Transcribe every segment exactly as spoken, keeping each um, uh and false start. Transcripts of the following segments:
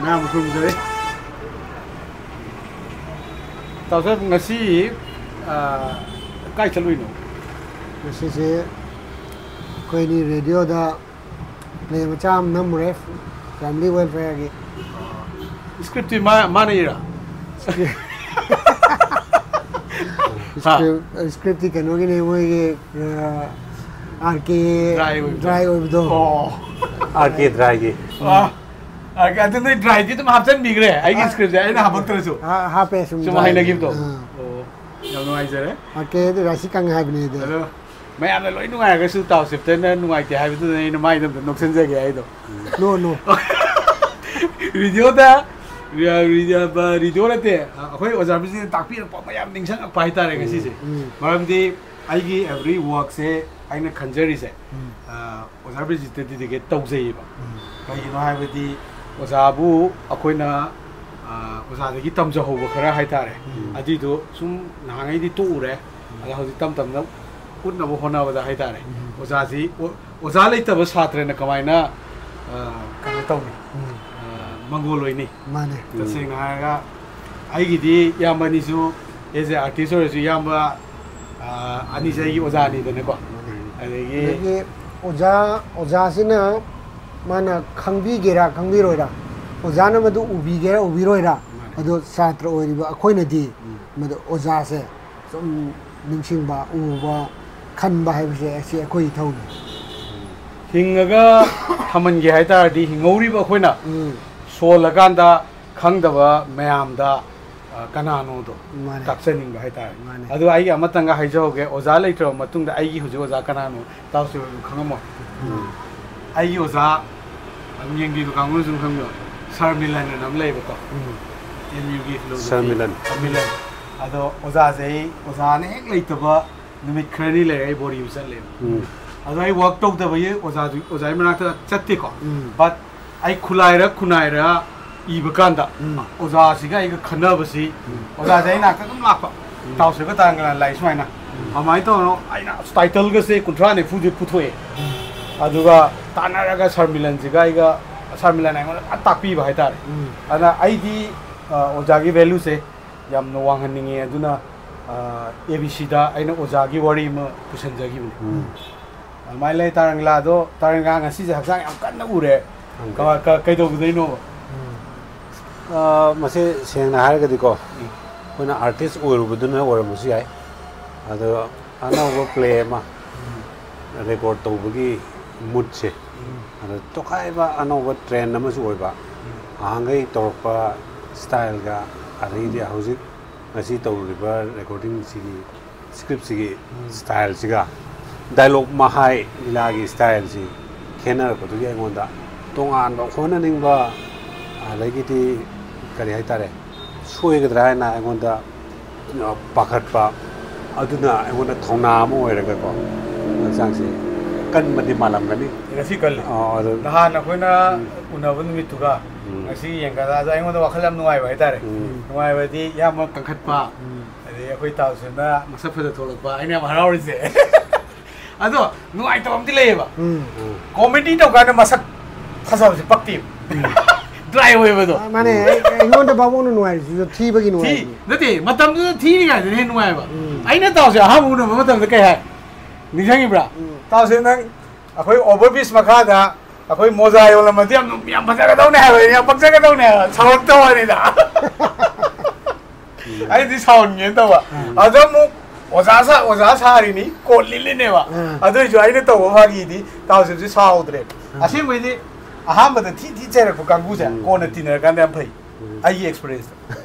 ꯃꯌꯥꯝ ꯈꯨꯔꯨꯝꯖꯔꯤ꯫ ꯇꯥꯎ ꯁꯥꯍꯦꯕ, ꯉꯁꯤ, ꯑ, ꯀꯥꯏ ꯆꯠꯂꯨꯏꯅꯣ? ꯉꯁꯤꯁꯦ ꯑꯩꯈꯣꯏꯅꯤ ꯔꯦꯗꯤꯑꯣꯗ ꯄ꯭ꯂꯦ ꯃꯆꯥ ꯑꯃ ꯅꯝꯃꯨꯔꯦ, ꯐꯦꯃꯤꯂꯤ ꯋꯦꯜꯐꯤꯌꯔꯒꯤ꯫ ꯁ꯭ꯀ꯭ꯔꯤꯞꯇꯤ ꯃꯥ-, ꯃꯥꯅ ꯏꯔꯥ? ꯁ꯭ꯀ꯭ꯔꯤꯞ-, ꯁ꯭ꯀ꯭ꯔꯤꯞꯇꯤ ꯀꯩꯅꯣꯒꯤꯅꯦ, ꯃꯣꯏꯒꯤ, ꯑ, ꯑꯥꯔ ꯀꯦ ꯗ꯭ꯔꯥꯏ ꯑꯣꯏꯕꯗꯣ꯫ ꯗ꯭ꯔꯥꯏ ꯑꯣꯏꯕꯗꯣ꯫ ꯑꯣ꯫ ꯑꯥꯔ ꯀꯦ ꯗ꯭ꯔꯥꯏꯒꯤ꯫ ꯑ, ꯑꯥꯔ ꯀꯦ, ꯑꯗꯨ ꯅꯣꯏ ꯗ꯭ꯔꯥꯏꯗꯤ ꯑꯗꯨꯝ ꯍꯥꯞꯆꯤꯟꯕꯤꯈ꯭ꯔꯦ ꯑꯩꯒꯤ ꯑ, ꯁ꯭ꯀ꯭ꯔꯤꯞꯁꯦ, ꯑꯩꯅ ꯍꯥꯞꯄꯛꯇ꯭ꯔꯁꯨ꯫ ꯍꯥ-, ꯍꯥꯞꯄꯦ ꯁꯨꯝ ꯁꯨꯝ ꯗ꯭ꯔꯥꯏ꯫ ꯍꯥꯏꯅꯈꯤꯕꯗꯣ꯫ ꯑ꯫ ꯑꯣ, ꯌꯥꯝ ꯅꯨꯡꯉꯥꯏꯖꯔꯦ꯫ ꯑꯥꯔ ꯀꯦ ꯑꯗꯨ ꯔꯥꯁꯤ ꯀꯪꯉꯦ ꯍꯥꯏꯕꯅꯦ ꯑꯗꯣ꯫ ꯑꯗꯣ ꯃꯌꯥꯝꯅ ꯂꯣꯏ ꯅꯨꯡꯉꯥꯏꯔꯒꯁꯨ ꯇꯥꯎ ꯁꯤꯞꯇꯔꯅ ꯅꯨꯡꯉꯥꯏꯇꯦ ꯍꯥꯏꯕꯗꯨꯗ ꯑꯩꯅ ꯃꯥꯏꯗ ꯑꯝꯇ ꯅꯣꯛꯁꯤꯟꯖꯒꯦ ꯑꯩꯗꯣ꯫ ꯅꯣ, ꯅꯣ꯫ ꯔꯦꯗꯤꯑꯣꯗ, ꯔꯦ-, ꯔꯦ-, ꯕ-, ꯔꯦꯗꯤꯑꯣ ꯅꯠꯇꯦ, ꯑꯩꯈꯣꯏ ꯑꯣꯖꯥ ꯕꯤꯖꯤꯅ ꯇꯥꯛꯄꯤꯔꯛꯄ ꯃꯌꯥꯝ ꯅꯤꯡꯁꯤꯡꯉꯛꯄ ꯍꯥꯏꯇꯥꯔꯦ ꯎꯝ, ꯉꯁꯤꯁꯦ꯫ ꯎꯝ꯫ ꯃꯔꯝꯗꯤ ꯑꯩꯒꯤ every workꯁꯦ ꯑꯩꯅ ꯈꯟꯖꯔꯤꯁꯦ, ꯎꯝ꯫ ꯑ, ꯑꯣꯖꯥ ꯕꯤꯖꯤꯠꯇ dedicate ꯇꯧꯖꯩꯌꯦꯕ꯫ ꯎꯝ꯫ ꯀꯩꯒꯤꯅꯣ ꯍꯥꯏꯕꯗꯤ ꯑꯣꯖꯥꯕꯨ ꯑꯩꯈꯣꯏꯅ, ꯑ, ꯑꯣꯖꯥꯗꯒꯤ ꯇꯝꯖꯍꯧꯕ ꯈꯔ ꯍꯥꯏꯇꯥꯔꯦ꯫ ꯎꯝ꯫ ꯑꯗꯨꯏꯗꯣ ꯁꯨꯝ ꯅꯍꯥꯟꯉꯩꯗꯤ ꯇꯣꯛꯎꯔꯦ꯫ ꯎꯝ꯫ ꯑꯗ ꯍꯧꯖꯤꯛ ꯇꯞ ꯇꯞꯅ ꯎꯠꯅꯕ ꯍꯣꯠꯅꯕꯗ ꯍꯥꯏꯇꯥꯔꯦ꯫ ꯎꯝ꯫ ꯑꯣꯖꯥꯁꯤ, ꯑꯣ-, ꯑꯣꯖꯥ ꯂꯩꯇꯕ ꯁꯥꯇ꯭ꯔꯅ ꯀꯃꯥꯏꯅ, ꯑ, ꯀꯩꯅꯣ ꯇꯧꯅꯤ? ꯎꯝ꯫ ꯑ, ꯃꯪꯒꯣꯜ ꯑꯣꯏꯅꯤ? ꯃꯥꯅꯦ꯫ ꯎꯝ꯫ ꯇꯁꯦꯡꯅ ꯍꯥꯏꯔꯒ ꯑꯩꯒꯤꯗꯤ ꯏꯌꯥꯝꯕ ꯑꯅꯤꯁꯨ as a artist ꯑꯣꯏꯔꯁꯨ ꯏꯌꯥꯝꯕ, ꯑ, ꯑꯅꯤꯁꯦ ꯑꯩꯒꯤ ꯑꯣꯖꯥꯅꯤꯗꯅꯀꯣ꯫ ꯃꯥꯅꯦ꯫ ꯑꯗꯒꯤ ꯑꯗꯒꯤ ꯑꯣꯖꯥ, ꯑꯣꯖꯥꯁꯤꯅ ꯃꯥꯅ ꯈꯪꯕꯤꯒꯦꯔꯥ ꯈꯪꯕꯤꯔꯣꯏꯔꯥ, ꯑꯣꯖꯥꯅ ꯃꯗꯨ ꯎꯕꯤꯒꯦꯔꯥ ꯎꯕꯤꯔꯣꯏꯔꯥ, ꯃꯥꯅꯦ꯫ ꯑꯗꯣ ꯁꯥꯇ꯭ꯔ ꯑꯣꯏꯔꯤꯕ ꯑꯩꯈꯣꯏꯅꯗꯤ ꯎꯝ꯫ ꯃꯗꯨ ꯑꯣꯖꯥꯁꯦ ꯁꯨꯝ ꯅꯤꯡꯁꯤꯡꯕ, ꯎꯕ, ꯈꯟꯕ ꯍꯥꯏꯕꯁꯦ ꯑꯁꯤ ꯑꯩꯈꯣꯏ ꯏꯊꯧꯅꯤ꯫ ꯍꯤꯡꯉꯒ ꯊꯝꯍꯟꯒꯦ ꯍꯥꯏ ꯇꯥꯔꯗꯤ ꯍꯤꯡꯍꯧꯔꯤꯕ ꯑꯩꯈꯣꯏꯅ ꯎꯝ꯫ ꯁꯣꯜꯂꯀꯥꯟꯗ ꯈꯪꯗꯕ ꯃꯌꯥꯝꯗ, ꯑ, ꯀꯅꯥꯅꯣꯗꯣ ꯃꯥꯅꯦ꯫ ꯇꯥꯛꯆꯅꯤꯡꯕ ꯍꯥꯏꯇꯥꯔꯦ꯫ ꯃꯥꯅꯦ꯫ ꯑꯗꯣ ꯑꯩꯒꯤ ꯑꯃꯇꯪꯒ ꯍꯥꯏꯖꯍꯧꯒꯦ, ꯑꯣꯖꯥ ꯂꯩꯇ꯭ꯔꯕ ꯃꯇꯨꯡꯗ ꯑꯩꯒꯤ ꯍꯧꯖꯤꯛ ꯑꯣꯖꯥ ꯀꯅꯥꯅꯣ ꯇꯥꯎꯁꯦ ꯈꯪꯉꯝꯃꯣꯏ꯫ ꯎꯝ꯫ ꯑꯩꯒꯤ ꯑꯣꯖꯥ ꯑꯗꯨꯝ ꯌꯦꯡꯕꯤꯕ ꯀꯥꯡꯕꯨꯅꯁꯨ ꯑꯗꯨꯝ ꯈꯪꯕ, ꯁꯥꯔ ꯃꯤꯂꯟ ꯑꯅ ꯑꯃ ꯂꯩꯌꯦꯕꯀꯣ꯫ ꯎꯝ꯫ ꯑꯦꯝ ꯌꯨꯒꯤ ꯐꯤꯂꯣꯁꯣꯐꯤ꯫ ꯁꯥꯔ ꯃꯤꯂꯟ꯫ ꯁꯥꯔ ꯃꯤꯂꯟ꯫ ꯑꯗꯣ ꯑꯣꯖꯥꯁꯦ ꯑꯩ, ꯑꯣꯖꯥꯅ ꯍꯦꯛ ꯂꯩꯇꯕ ꯅꯨꯃꯤꯠ ꯈꯔꯅꯤ ꯂꯩꯔꯒ ꯑꯩ ꯕꯣꯔꯤꯕꯨ ꯆꯠꯂꯦꯕ꯫ ꯎꯝ꯫ ꯑꯗꯣ ꯑꯩ ꯋꯥꯔꯛ ꯇꯧꯗꯕꯒꯤ ꯑꯣꯖꯥꯗꯨ, ꯑꯣꯖꯥꯒꯤ ꯃꯅꯥꯛꯇ ꯆꯠꯇꯦꯀꯣ꯫ ꯎꯝ꯫ But ꯑꯩ ꯈꯨꯂꯥꯏꯔ ꯈꯨꯅꯥꯏꯔ ꯏꯕ ꯀꯥꯟꯗ ꯎꯝ꯫ ꯑꯣꯖꯥꯁꯤꯒ ꯑꯩꯒ ꯈꯟꯅꯕꯁꯤ, ꯎꯝ꯫ ꯑꯣꯖꯥꯁꯦ ꯑꯩ ꯅꯥꯛꯇ ꯑꯗꯨꯝ ꯂꯥꯛꯄ꯫ ꯎꯝ꯫ ꯇꯥꯎꯁꯦꯒ ꯇꯥꯡꯒꯅ ꯂꯥꯛꯏ ꯁꯨꯃꯥꯏꯅ꯫ ꯎꯝ꯫ ꯑꯗꯨꯃꯥꯏꯅ ꯇꯧꯗꯅ ꯑꯩꯅ ꯇꯥꯏꯇꯜꯒꯁꯦ ꯀꯨꯟꯊ꯭ꯔꯥ ꯅꯤꯐꯨꯗꯤ ꯄꯨꯊꯣꯛꯑꯦ꯫ ꯎꯝ꯫ ꯑꯗꯨꯒ ꯇꯥꯟꯅꯔꯒ ꯁꯥꯔ ꯃꯤꯂꯟꯁꯤꯒ ꯑꯩꯒ ꯁꯥꯔꯃꯤꯂꯥꯅ ꯑꯩꯉꯣꯟꯗ ꯐꯖꯅ ꯇꯥꯛꯄꯤꯕ ꯍꯥꯏꯇꯥꯔꯦ꯫ ꯎꯝ꯫ ꯑꯗꯨꯅ ꯑꯩꯗꯤ ꯑ, ꯑꯣꯖꯥꯒꯤ ꯚꯦꯂꯨꯁꯦ ꯌꯥꯝꯅ ꯋꯥꯡꯍꯟꯅꯤꯡꯉꯦ꯫ ꯑꯗꯨꯅ ꯑꯦ ꯕꯤ ꯁꯤꯗ ꯑꯩꯅ ꯑꯣꯖꯥꯒꯤ ꯋꯥꯔꯤ ꯑꯃ ꯄꯨꯁꯟꯖꯈꯤꯕꯅꯦ꯫ ꯎꯝ꯫ ꯑꯗꯨꯃꯥꯏꯅ ꯂꯩ꯫ ꯇꯥꯔꯪꯂꯥꯗꯣ, ꯇꯥꯔꯪꯂꯥ ꯉꯁꯤꯁꯦ ꯍꯛꯆꯥꯡ ꯌꯥꯝ ꯀꯟꯅ ꯎꯔꯦ꯫ ꯎꯝ꯫ ꯀꯃ-, ꯀ-, ꯀꯩꯗꯧꯕꯗꯩꯅꯣꯕ? ꯎꯝ꯫ ꯑ, ꯃꯁꯤ ꯁꯦꯡꯅ ꯍꯥꯏꯔꯒꯗꯤꯀꯣ, ꯎꯝ꯫ ꯑꯩꯈꯣꯏꯅ ꯑꯥꯔꯇꯤꯁ ꯑꯣꯏꯔꯨꯕꯗꯨꯅ ꯑꯣꯏꯔꯝꯕꯁꯨ ꯌꯥꯏ꯫ ꯑꯗꯣ ꯑꯅꯧꯕ ꯄ꯭ꯂꯦ ꯑꯃ ꯔꯦꯀꯣꯔꯠ ꯇꯧꯕꯒꯤ ꯃꯨꯠꯁꯦ, ꯎꯝ꯫ ꯑꯗ ꯇꯣꯈꯥꯏꯕ ꯑꯅꯧꯕ ꯇ꯭ꯔꯦꯟ ꯑꯃꯁꯨ ꯑꯣꯏꯕ꯫ ꯎꯝ꯫ ꯑꯍꯥꯟꯈꯩ ꯇꯧꯔꯛꯄ ꯁ꯭ꯇꯥꯏꯜꯒ ꯑꯗꯩꯗꯤ ꯍꯧꯖꯤꯛ ꯉꯁꯤ ꯇꯧꯔꯤꯕ ꯔꯦꯀꯣꯔꯗꯤꯡꯁꯤꯒꯤ ꯁ꯭ꯀ꯭ꯔꯤꯞꯁꯤꯒꯤ ꯎꯝ꯫ ꯁ꯭ꯇꯥꯏꯜꯁꯤꯒ, ꯗꯥꯏꯂꯣꯛ ꯃꯍꯥꯏ ꯂꯤꯂꯥꯒꯤ ꯁ꯭ꯇꯥꯏꯜꯁꯤ ꯈꯦꯠꯅꯔꯛꯄꯗꯨꯒꯤ ꯑꯩꯉꯣꯟꯗ ꯇꯣꯉꯥꯟꯕ ꯍꯣꯠꯅꯅꯤꯡꯕ, ꯑꯗꯒꯤꯗꯤ ꯀꯔꯤ ꯍꯥꯏꯇꯥꯔꯦ, ꯁꯣꯏꯒꯗ꯭ꯔꯥ ꯍꯥꯏꯅ ꯑꯩꯉꯣꯟꯗ, ꯑ, ꯄꯥꯈꯠꯄ, ꯑꯗꯨꯅ ꯑꯩꯉꯣꯟꯗ ꯊꯧꯅꯥ ꯑꯃ ꯑꯣꯏꯔꯒꯀꯣ, ꯍꯛꯆꯥꯡꯁꯦ ꯀꯟꯕꯗꯤ ꯃꯥꯜꯂꯝꯒꯅꯤ꯫ ꯉꯁꯤ ꯀꯜꯂꯤ꯫ ꯑ, ꯑꯗꯨ ꯅꯍꯥꯟ ꯑꯩꯈꯣꯏꯅ ꯎꯝ꯫ ꯎꯅꯕ ꯅꯨꯃꯤꯠꯇꯨꯒ ꯎꯝ꯫ ꯉꯁꯤ ꯌꯦꯡꯀꯥꯟꯗ ꯑꯗꯣ ꯑꯩꯉꯣꯟꯗ ꯋꯥꯈꯜ ꯌꯥꯝ ꯅꯨꯡꯉꯥꯏꯕ ꯍꯥꯏꯇꯥꯔꯦ꯫ ꯎꯝ꯫ ꯅꯨꯡꯉꯥꯏꯕꯗꯤ ꯏꯌꯥꯝꯕ ꯀꯟꯈꯠꯄ, ꯎꯝ꯫ ꯑꯗꯩ ꯑꯩꯈꯣꯏ ꯇꯥꯎꯁꯤꯅ ꯃꯁꯛ ꯐꯖ ꯊꯣꯛꯂꯛꯄ, ꯑꯩꯅ ꯌꯥꯝ ꯍꯔꯥꯎꯔꯤꯁꯦ꯫ ꯑꯗꯣ ꯅꯨꯡꯉꯥꯏꯇꯕ ꯑꯃꯗꯤ ꯂꯩꯌꯦꯕ꯫ ꯎꯝ꯫ ꯀꯣꯃꯦꯗꯤ ꯇꯧꯀꯥꯟꯗ ꯃꯁꯛ ꯐꯖꯕꯁꯦ ꯄꯛꯇꯦꯕ꯫ ꯗ꯭ꯔꯥꯏ ꯑꯣꯏꯕꯗꯣ꯫ ꯑ, ꯃꯥꯅꯦ, ꯑꯩ, ꯑꯩꯉꯣꯟꯗ ꯐꯥꯎꯕ ꯅꯨꯡꯉꯥꯏꯔꯤꯁꯤꯁꯨ ꯊꯤꯕꯒꯤ ꯊꯤ-, ꯅꯨꯡꯉꯥꯏꯔꯤꯅꯤ꯫ ꯅꯠꯇꯦ, ꯃꯇꯝꯗꯨꯗ ꯊꯤꯔꯤꯉꯩꯗꯅ ꯍꯦꯟꯅ ꯅꯨꯡꯉꯥꯏꯕ꯫ ꯎꯝ꯫ ꯑꯩꯅ ꯇꯥꯎꯁꯦ ꯑꯍꯥꯟꯕ ꯎꯅꯕ ꯃꯇꯝꯗ ꯀꯩ ꯍꯥꯏ? ꯅꯤꯡꯁꯤꯡꯉꯤꯕ꯭ꯔꯥ? ꯎꯝ꯫ ꯇꯥꯎꯁꯦ, ꯅꯪ ꯑꯩꯈꯣꯏ ꯑꯣꯚꯔ ꯕ꯭ꯔꯤꯖ ꯃꯈꯥꯗ ꯑꯩꯈꯣꯏ ꯃꯣꯖꯥ ꯌꯣꯜꯂꯝꯃꯗꯤ ꯌꯥꯝ, ꯌꯥꯝ ꯐꯖꯒꯗꯧꯅꯦ ꯍꯥꯏꯕ, ꯌꯥꯝ ꯄꯛꯆꯒꯗꯧꯅꯦ ꯍꯥꯏꯕ, ꯁꯥꯎꯔꯛꯇꯕ ꯋꯥꯅꯤꯗ꯫ ꯑꯩꯗꯤ ꯁꯥꯎꯍꯟꯒꯦꯅ ꯇꯧꯕ꯫ ꯎꯝ꯫ ꯑꯗ ꯑꯃꯨꯛ ꯑꯣꯖꯥ ꯁꯥ-, ꯑꯣꯖꯥ ꯁꯥꯔꯤꯅꯤ, ꯀꯣꯠ ꯂꯤꯠꯂꯤꯅꯦꯕ꯫ ꯎꯝ꯫ ꯑꯗꯨꯏꯁꯨ ꯑꯩꯅ ꯇꯧꯕ ꯐꯥꯒꯤꯗꯤ ꯇꯥꯎꯁꯦꯞꯁꯦ ꯁꯥꯎꯗ꯭ꯔꯦ꯫ ꯎꯝ꯫ ꯑꯁꯦꯡꯕꯩꯗꯤ ꯑꯍꯥꯟꯕꯗ ꯊꯤ ꯊꯤ ꯆꯩꯔꯛꯄ ꯀꯥꯡꯕꯨꯁꯦ ꯎꯝ꯫ ꯀꯣꯟꯅ ꯇꯤꯟꯅꯔꯀꯥꯟꯗ ꯌꯥꯝ ꯐꯩ꯫ ꯎꯝ꯫ ꯑꯩꯒꯤ ꯑꯦꯛꯁꯄꯤꯔꯤꯌꯦꯟꯁꯇ꯫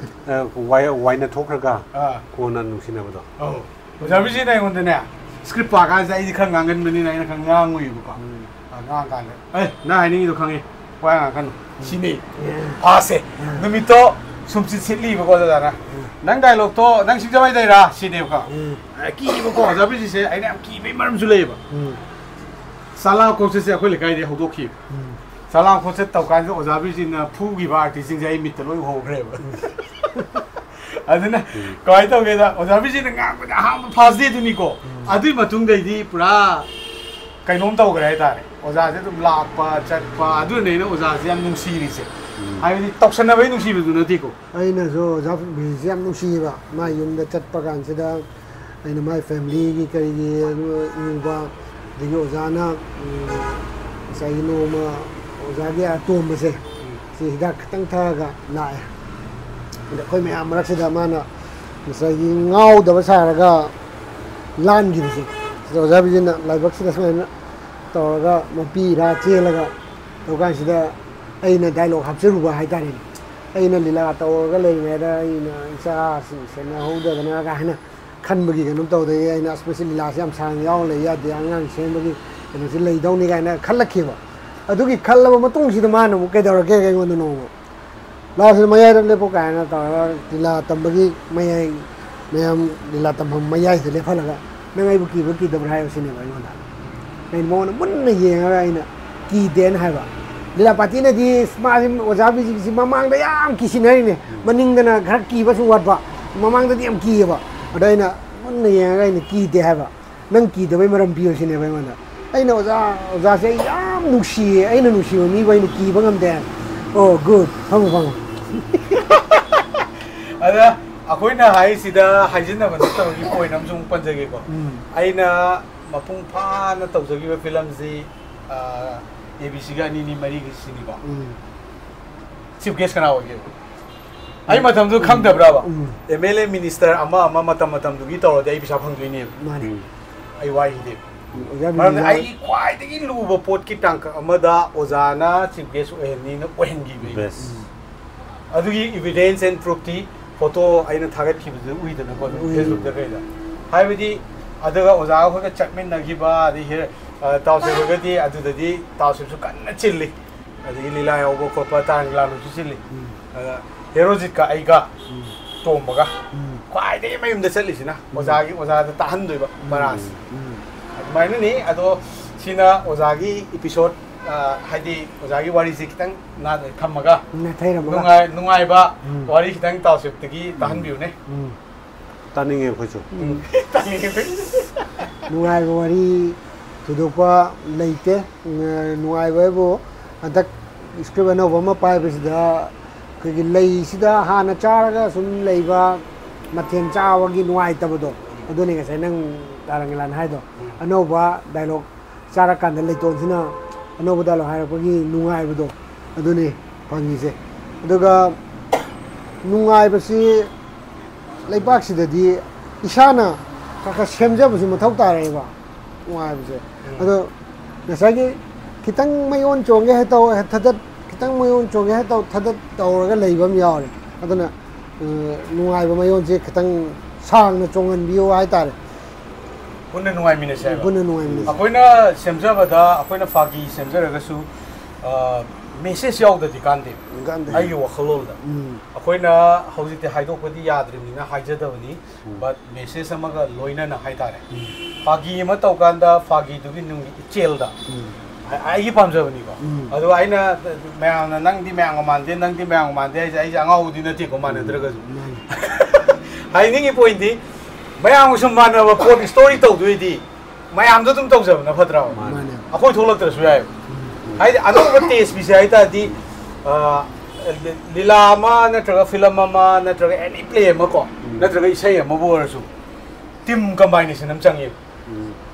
ꯑ, ꯋꯥꯏ-, ꯋꯥꯏꯅ ꯊꯣꯛꯈ꯭ꯔꯒ ꯑꯥ꯫ ꯀꯣꯟꯅ ꯅꯨꯡꯁꯤꯅꯕꯗꯣ꯫ ꯑꯧ꯫ ꯑꯣꯖꯥ ꯕꯤꯖꯤꯅ ꯑꯩꯉꯣꯟꯗꯅꯦ, ꯁ꯭ꯀ꯭ꯔꯤꯞ ꯄꯥꯀꯥꯟꯁꯤꯗ ꯑꯩꯗꯤ ꯈꯔ ꯉꯥꯡꯒꯟꯕꯅꯤꯅ ꯑꯩꯅ ꯈꯔ ꯉꯥꯡꯉꯨꯏꯕꯀꯣ꯫ ꯎꯝ꯫ ꯑ, ꯉꯥꯡꯉꯀꯥꯟꯗ, "ꯑꯦ, ꯅꯪ ꯍꯥꯏꯅꯤꯡꯉꯤꯗꯣ ꯈꯪꯉꯦ, ꯋꯥ ꯉꯥꯡꯉꯛꯀꯅꯨ", ꯁꯤꯅꯦ꯫ ꯎꯝ꯫ ꯐꯥꯁꯁꯦ꯫ ꯎꯝ꯫ ꯅꯨꯃꯤꯠꯇꯣ ꯁꯨꯝꯆꯤꯠ ꯁꯤꯠꯂꯤꯕꯀꯣ ꯑꯣꯖꯥꯅ꯫ ꯎꯝ꯫ "ꯅꯪ ꯗꯥꯏꯂꯣꯛꯇꯣ ꯅꯪ ꯁꯤꯡꯖꯃꯩꯗꯩꯔꯥ?" ꯁꯤꯅꯦꯕꯀꯣ꯫ ꯎꯝ꯫ ꯑ, ꯀꯤꯕꯀꯣ ꯑꯣꯖꯥ ꯕꯤꯖꯤꯁꯦ ꯑꯩꯅ ꯌꯥꯝ ꯀꯤꯕꯒꯤ ꯃꯔꯝꯁꯨ ꯂꯩꯌꯦꯕ꯫ ꯎꯝ꯫ ꯆꯥꯂꯥ ꯈꯣꯡꯆꯠꯁꯦ ꯑꯩꯈꯣꯏ ꯂꯩꯀꯥꯏꯗꯩ ꯍꯧꯗꯣꯛꯈꯤꯕ꯫ ꯎꯝ꯫ ꯆꯥꯂꯥ ꯈꯣꯡꯆꯠ ꯇꯧꯀꯥꯟꯁꯤꯗ ꯑꯣꯖꯥ ꯕꯤꯖꯤꯅ ꯐꯨꯈꯤꯕ ꯑꯥꯔꯇꯤꯁꯁꯤꯡꯁꯦ ꯑꯩ ꯃꯤꯠꯇ ꯂꯣꯏ ꯎꯍꯧꯈ꯭ꯔꯦꯕ꯫ ꯎꯝ꯫ ꯑꯗꯨꯅ ꯎꯝ꯫ ꯀꯃꯥꯏꯅ ꯇꯧꯒꯦꯗ, ꯑꯣꯖꯥ ꯕꯤꯖꯤꯅ ꯉꯥꯡꯕꯗ ꯑꯍꯥꯟꯕ ꯐꯥꯔꯁ ꯗꯦꯗꯨꯅꯤꯀꯣ꯫ ꯎꯝ꯫ ꯑꯗꯨꯏ ꯃꯇꯨꯡꯗꯩꯗꯤ ꯄꯨꯔꯥ ꯀꯩꯅꯣꯝ ꯇꯧꯈ꯭ꯔꯦ ꯍꯥꯏꯇꯥꯔꯦ꯫ ꯑꯣꯖꯥꯁꯦ ꯑꯗꯨꯝ ꯂꯥꯛꯄ ꯆꯠꯄ, ꯑꯗꯨꯅꯅꯦ ꯑꯩꯅ ꯑꯣꯖꯥꯁꯦ ꯌꯥꯝ ꯅꯨꯡꯁꯤꯔꯤꯁꯦ꯫ ꯍꯥꯏꯕꯗꯤ ꯇꯧꯁꯟꯅꯕꯩ ꯅꯨꯡꯁꯤꯕꯗꯨ ꯅꯠꯇꯦꯀꯣ꯫ ꯑꯩꯅꯁꯨ ꯑꯣꯖꯥ ꯕꯤꯖꯤꯁꯦ ꯌꯥꯝ ꯅꯨꯡꯁꯤꯌꯦꯕ꯫ ꯃꯥ ꯌꯨꯝꯗ ꯆꯠꯄ ꯀꯥꯟꯁꯤꯗ ꯑꯩꯅ ꯃꯥꯏ ꯐꯦꯃꯤꯂꯤꯒꯤ ꯀꯔꯤꯒꯤ ꯎꯕ, ꯑꯗꯒꯤ ꯑꯣꯖꯥꯅ, ꯎꯝ, ꯉꯁꯥꯏꯒꯤ ꯅꯣꯡꯃ ꯑꯣꯖꯥꯒꯤ ꯑꯇꯣꯝꯕꯁꯦ ꯁꯤ ꯍꯤꯗꯥꯛ ꯈꯤꯇꯪ ꯊꯛꯑꯒ ꯂꯥꯛꯑꯦ꯫ ꯑꯗ ꯑꯩꯈꯣꯏ ꯃꯌꯥꯝ ꯃꯔꯛꯁꯤꯗ ꯃꯥꯅ ꯉꯁꯥꯏꯒꯤ ꯉꯥꯎꯗꯕ ꯁꯥꯔꯒ ꯂꯥꯟꯈꯤꯕꯁꯦ, ꯁꯤꯗ ꯑꯣꯖꯥ ꯕꯤꯖꯦꯟꯅ ꯂꯥꯏꯕꯛꯁꯤꯗ ꯁꯨꯃꯥꯏꯅ ꯇꯧꯔꯒ ꯃꯄꯤ ꯏꯔꯥ ꯆꯦꯜꯂꯒ ꯇꯧꯀꯥꯟꯁꯤꯗ ꯑꯩꯅ ꯗꯥꯏꯂꯣꯛ ꯍꯥꯞꯆꯔꯨꯕ ꯍꯥꯏꯇꯥꯔꯦꯅꯦ꯫ ꯑꯩꯅ ꯂꯤꯂꯥ ꯇꯧꯔꯒ ꯂꯩꯔꯤꯉꯩꯗ ꯑꯩꯅ ꯏꯆꯥꯁꯤꯡ ꯁꯦꯟꯅꯍꯧꯗꯗꯅ ꯀꯥꯏꯅ ꯈꯟꯕꯒꯤ ꯀꯩꯅꯣꯝ ꯇꯧꯗꯒꯤ ꯑꯩꯅ ꯑꯁ ꯃꯁꯤ ꯂꯤꯂꯥꯁꯦ ꯌꯥꯝ ꯁꯥꯡꯅ ꯌꯥꯎꯔ ꯂꯩ ꯌꯥꯗꯦ, ꯑꯉꯥꯡ ꯁꯦꯝꯕꯒꯤ ꯀꯩꯅꯣꯁꯤ ꯂꯩꯗꯧꯅꯤ ꯀꯥꯏꯅ ꯈꯜꯂꯛꯈꯤꯕ꯫ ꯑꯗꯨꯒꯤ ꯈꯜꯂꯕ ꯃꯇꯨꯡꯁꯤꯗ ꯃꯥꯅ ꯑꯃꯨꯛ ꯀꯩꯗꯧꯔꯒꯦ ꯑꯩꯉꯣꯟꯗ ꯅꯣꯡꯃ ꯂꯥꯎꯁꯤꯗ ꯃꯌꯥꯏꯗ ꯂꯦꯞꯄꯣ ꯀꯥꯏꯅ ꯇꯧꯔꯒ ꯂꯤꯂꯥ ꯇꯝꯕꯒꯤ ꯃꯌꯥꯏ, ꯃꯌꯥꯝ ꯂꯤꯂꯥ ꯇꯝꯐꯝ ꯃꯌꯥꯏꯁꯤꯗ ꯂꯦꯞꯍꯜꯂꯒ ꯅꯪ ꯑꯩꯕꯨ ꯀꯤꯕ꯭ꯔꯥ ꯀꯤꯗꯕ꯭ꯔꯥ ꯍꯥꯏꯌꯣ ꯁꯤꯅꯦꯕ ꯑꯩꯉꯣꯟꯗ꯫ ꯑꯩꯅ ꯃꯉꯣꯟꯗ ꯃꯨꯟꯅ ꯌꯦꯡꯉꯒ ꯑꯩꯅ ꯀꯤꯗꯦꯅ ꯍꯥꯏꯕ꯫ ꯂꯤꯂꯥ ꯄꯥꯔꯇꯤꯅꯗꯤ ꯃꯥꯁꯤ ꯑꯣꯖꯥ ꯕꯤꯖꯤꯒꯤꯁꯤ ꯃꯃꯥꯡꯗ ꯌꯥꯝ ꯀꯤꯁꯤꯟꯅꯔꯤꯅꯦ, ꯃꯅꯤꯡꯗꯅ ꯈꯔ ꯀꯤꯕ ꯁꯨꯝ ꯋꯥꯠꯄ, ꯃꯃꯥꯡꯗꯗꯤ ꯌꯥꯝ ꯀꯤꯌꯦꯕ꯫ ꯑꯗ ꯑꯩꯅ ꯃꯨꯟꯅ ꯌꯦꯡꯉꯒ ꯑꯩꯅ ꯀꯤꯗꯦ ꯍꯥꯏꯕ꯫ ꯅꯪ ꯀꯤꯗꯕꯩ ꯃꯔꯝ ꯄꯤꯌꯣ ꯁꯤꯅꯦꯕ ꯑꯩꯉꯣꯟꯗ꯫ ꯑꯩꯅ ꯑꯣꯖꯥ, ꯑꯣꯖꯥꯁꯦ ꯑꯩ ꯌꯥꯝ ꯅꯨꯡꯁꯤꯌꯦ, ꯑꯩꯅ ꯅꯨꯡꯁꯤꯕ ꯃꯤꯕꯨ ꯑꯩꯅ ꯀꯤꯕ ꯉꯝꯗꯦ꯫ ꯑꯣ, ꯒꯨꯗ, ꯐꯝꯃꯣ, ꯐꯝꯃꯣ꯫ ꯑꯗ ꯑꯩꯈꯣꯏꯅ ꯍꯥꯏꯔꯤꯁꯤꯗ ꯍꯥꯏꯖꯤꯟꯅꯕ ꯅꯠꯇꯕꯒꯤ ꯄꯣꯏꯟ ꯑꯃꯁꯨ ꯑꯃꯨꯛ ꯄꯟꯖꯒꯦꯀꯣ꯫ ꯎꯝ꯫ ꯑꯩꯅ ꯃꯄꯨꯡ ꯐꯥꯅ ꯇꯧꯖꯈꯤꯕ ꯐꯤꯂꯝꯁꯤ ꯑꯦ ꯕꯤ ꯁꯤꯒ ꯑꯅꯤꯅꯤ ꯃꯔꯤꯒꯤ ꯁꯤꯅꯤꯀꯣ꯫ ꯎꯝ꯫ ꯆꯤꯐ ꯒꯦꯁ ꯀꯅꯥ ꯑꯣꯏꯒꯦꯕ? ꯑꯩ ꯃꯇꯝꯗꯨ ꯈꯪꯗꯕ꯭ꯔꯕ? ꯎꯝ꯫ ꯑꯦꯝ ꯑꯦꯜ ꯑꯦ ꯃꯤꯅꯤꯁꯇꯔ ꯑꯃ ꯑꯃ ꯃꯇꯝ ꯃꯇꯝꯗꯨꯒꯤ ꯇꯧꯔꯗꯤ ꯑꯩ ꯄꯩꯁꯥ ꯐꯪꯗꯣꯏꯅꯦꯕ꯫ ꯃꯥꯅꯦ꯫ ꯑꯩ ꯋꯥꯍꯩꯗꯤ꯫ ꯑꯣꯖꯥ ꯃꯔꯝꯗꯤ ꯕꯤꯖꯤꯅ ꯑꯩꯒꯤ ꯈ꯭ꯋꯥꯏꯗꯒꯤ ꯂꯨꯕ ꯄꯣꯠꯀꯤ ꯇꯥꯡꯀꯛ ꯑꯃꯗ ꯑꯣꯖꯥꯅ ꯆꯤꯐ ꯒꯦꯁ ꯑꯣꯏꯍꯟꯅꯤꯅ ꯑꯣꯏꯍꯟꯈꯤꯕꯅꯤ꯫ ꯕꯦꯁ꯫ ꯑꯗꯨꯒꯤ evidence and proofꯇꯤ ꯐꯣꯇꯣ ꯑꯩꯅ ꯊꯥꯒꯠꯈꯤꯕꯗꯨ ꯎꯏꯗꯅꯀꯣ, ꯑꯗꯨꯝ ꯎꯏ꯫ ꯐꯦꯁꯕꯨꯛꯇ ꯀꯩꯗ꯫ ꯍꯥꯏꯕꯗꯤ ꯑꯗꯨꯒ ꯑꯣꯖꯥ ꯑꯩꯈꯣꯏꯒ ꯆꯠꯃꯤꯟꯅꯈꯤꯕ, ꯑꯗꯩ ꯍꯤꯔ-, ꯑ, ꯇꯥꯎꯁꯦ ꯍꯣꯏꯒꯗꯤ ꯑꯗꯨꯗꯗꯤ ꯇꯥꯎꯁꯦꯁꯨ ꯀꯟꯅ ꯆꯤꯜꯂꯤ꯫ ꯑꯗꯒꯤ ꯂꯤꯂꯥ ꯌꯥꯎꯕ ꯈꯣꯠꯄ, ꯇꯥꯡ ꯂꯥꯂꯨꯁꯨ ꯆꯤꯜꯂꯤ꯫ ꯎꯝ꯫ ꯑꯗ ꯍꯦꯔꯣꯖꯤꯠꯀ ꯑꯩꯒ ꯎꯝ꯫ ꯇꯣꯝꯕꯒ ꯎꯝ꯫ ꯈ꯭ꯋꯥꯏꯗꯒꯤ ꯃꯌꯨꯝꯗ ꯆꯠꯂꯤꯁꯤꯅ ꯑꯣꯖꯥꯒꯤ, ꯑꯣꯖꯥꯗ ꯇꯥꯍꯟꯗꯣꯏꯕ ꯃꯔꯥꯁꯦ꯫ ꯎꯝ꯫ ꯑꯗꯨꯃꯥꯏꯅꯅꯤ꯫ ꯑꯗꯣ ꯁꯤꯅ ꯑꯣꯖꯥꯒꯤ ꯏꯄꯤꯁꯣꯠ, ꯑ, ꯍꯥꯏꯗꯤ ꯑꯣꯖꯥꯒꯤ ꯋꯥꯔꯤꯁꯦ ꯈꯤꯇꯪ ꯅꯥ-, ꯊꯝꯃꯒ ꯅꯥꯊꯩꯔꯝꯃꯒ꯫ ꯅꯨꯡꯉꯥꯏ-, ꯅꯨꯡꯉꯥꯏꯕ ꯎꯝ꯫ ꯋꯥꯔꯤ ꯈꯤꯇꯪ ꯇꯥꯎꯁꯦꯞꯇꯒꯤ ꯇꯥꯍꯟꯕꯤꯌꯨꯅꯦ꯫ ꯎꯝ꯫ ꯇꯥꯅꯤꯡꯉꯦ ꯑꯩꯈꯣꯏꯁꯨ꯫ ꯎꯝ꯫ ꯇꯥꯅꯤꯡꯉꯦ꯫ ꯅꯨꯡꯉꯥꯏꯕ ꯋꯥꯔꯤ ꯊꯣꯏꯗꯣꯛꯄ ꯂꯩꯇꯦ꯫ ꯎꯝ, ꯅꯨꯡꯉꯥꯏꯕ ꯍꯥꯏꯕꯨ ꯍꯟꯗꯛ script ꯑꯅꯧꯕ ꯑꯃ ꯄꯥꯏꯕꯁꯤꯗ ꯑꯩꯈꯣꯏꯒꯤ ꯂꯩꯁꯤꯗ ꯍꯥꯟꯅ ꯆꯥꯔꯒ ꯁꯨꯝ ꯂꯩꯕ ꯃꯊꯦꯜ ꯆꯥꯕꯒꯤ ꯅꯨꯡꯉꯥꯏꯇꯕꯗꯣ, ꯑꯗꯨꯅꯤ ꯉꯁꯥꯏ ꯅꯪ ꯇꯥꯔꯪꯒꯤꯂꯥꯟ ꯍꯥꯏꯗꯣ꯫ ꯑꯅꯧꯕ dialogue ꯆꯥꯔꯀꯥꯟꯗ ꯂꯩꯇꯣꯟꯁꯤꯅ ꯑꯅꯧꯕ dialogue ꯍꯥꯏꯔꯛꯄꯒꯤ ꯅꯨꯡꯉꯥꯏꯕꯗꯣ ꯑꯗꯨꯅꯤ ꯐꯪꯉꯤꯁꯦ꯫ ꯑꯗꯨꯒ ꯅꯨꯡꯉꯥꯏꯕꯁꯤ ꯂꯩꯕꯥꯛꯁꯤꯗꯗꯤ ꯏꯁꯥꯅ ꯈꯔ ꯈꯔ ꯁꯦꯝꯖꯕꯁꯨ ꯃꯊꯧ ꯇꯥꯔꯛꯑꯦꯕ ꯅꯨꯡꯉꯥꯏꯕꯁꯦ꯫ ꯑꯗꯣ ꯉꯁꯥꯏꯒꯤ ꯈꯤꯇꯪ ꯃꯌꯣꯟ ꯆꯣꯡꯒꯦ ꯍꯦꯛ ꯇꯧ, ꯍꯦꯛ ꯊꯗꯠ, ꯈꯤꯇꯪ ꯃꯌꯣꯟ ꯆꯣꯡꯒꯦ ꯍꯦꯛ ꯇꯧ, ꯊꯗꯠ ꯇꯧꯔꯒ ꯂꯩꯕ ꯑꯃ ꯌꯥꯎꯔꯦ꯫ ꯑꯗꯨꯅ, ꯑ, ꯅꯨꯡꯉꯥꯏꯕ ꯃꯌꯣꯟꯁꯦ ꯈꯤꯇꯪ ꯁꯥꯡꯅ ꯆꯣꯡꯍꯟꯕꯤꯌꯨ ꯍꯥꯏꯇꯥꯔꯦ꯫ ꯄꯨꯟꯅ ꯅꯨꯡꯉꯥꯏꯃꯤꯟꯅꯁꯦ ꯍꯥꯏꯕ꯫ ꯄꯨꯟꯅ ꯅꯨꯡꯉꯥꯏꯃꯤꯟꯅꯁꯦ꯫ ꯑꯩꯈꯣꯏꯅ ꯁꯦꯝꯖꯕꯗ ꯑꯩꯈꯣꯏꯅ ꯐꯥꯒꯤ ꯁꯦꯝꯖꯔꯒꯁꯨ, ꯃꯦꯁꯦꯖ ꯌꯥꯎꯗꯗꯤ ꯀꯥꯟꯗꯦ꯫ ꯀꯥꯟꯗꯦ꯫ ꯑꯩꯒꯤ ꯋꯥꯈꯜꯂꯣꯟꯗ ꯎꯝ꯫ ꯑꯩꯈꯣꯏꯅ ꯍꯧꯖꯤꯛꯇꯤ ꯍꯥꯏꯗꯣꯛꯄꯗꯤ ꯌꯥꯗ꯭ꯔꯤꯕꯅꯤꯅ ꯍꯥꯏꯖꯗꯕꯅꯤ꯫ But ꯃꯦꯁꯦꯖ ꯑꯃꯒ ꯂꯣꯏꯅꯅ ꯍꯥꯏꯇꯥꯔꯦ꯫ ꯐꯥꯒꯤ ꯑꯃ ꯇꯧꯀꯥꯟꯗ ꯐꯥꯒꯤꯗꯨꯒꯤ ꯅꯨꯡꯒꯤ ꯏꯆꯦꯜꯗ, ꯑꯩ- ꯑꯩꯒꯤ ꯄꯥꯝꯖꯕꯅꯤꯀꯣ꯫ ꯎꯝ꯫ ꯑꯗꯣ ꯑꯩꯅ ꯃꯌꯥꯝꯅ "ꯅꯪꯗꯤ ꯃꯌꯥꯝꯒ ꯃꯥꯟꯗꯦ, ꯅꯪꯗꯤ ꯃꯌꯥꯝꯒ ꯃꯥꯟꯗꯦ" ꯍꯥꯏꯁꯦ, ꯑꯩꯁꯦ ꯑꯉꯥꯎꯕꯗꯤ ꯅꯠꯇꯦꯀꯣ, ꯃꯥꯟꯅꯗ꯭ꯔꯒꯁꯨ꯫ ꯃꯥꯅꯤ꯫ ꯍꯥꯏꯅꯤꯡꯉꯤ ꯄꯣꯏꯟꯗꯤ, ꯃꯌꯥꯝꯒ ꯁꯨꯝ ꯃꯥꯟꯅꯕ ꯄꯣꯠ ꯁ꯭ꯇꯣꯔꯤ ꯇꯧꯗꯣꯏꯗꯤ ꯃꯌꯥꯝꯗꯣ ꯑꯗꯨꯝ ꯇꯧꯖꯕꯅ ꯐꯠꯇ꯭ꯔꯕ? ꯃꯥꯅꯦ꯫ ꯑꯩꯈꯣꯏ ꯊꯣꯛꯂꯛꯇ꯭ꯔꯁꯨ ꯌꯥꯏꯕ꯫ ꯍꯥꯏꯗꯤ ꯑꯅꯧꯕ ꯇꯦꯁ ꯄꯤꯁꯦ ꯍꯥꯏ ꯇꯥꯔꯗꯤ, ꯑ, ꯂꯤ- ꯂꯤꯂꯥ ꯑꯃ ꯅꯠꯇ꯭ꯔꯒ ꯐꯤꯂꯝ ꯑꯃ ꯅꯠꯇ꯭ꯔꯒ ꯑꯦꯅꯤ ꯄ꯭ꯂꯦ ꯑꯃ ꯀꯣ, ꯅꯠꯇ꯭ꯔꯒ ꯏꯁꯩ ꯑꯃꯕꯨ ꯑꯣꯏꯔꯁꯨ, ꯇꯤꯝ ꯀꯝꯕꯥꯏꯅꯦꯁꯟ ꯑꯃ ꯆꯪꯉꯦꯕ꯫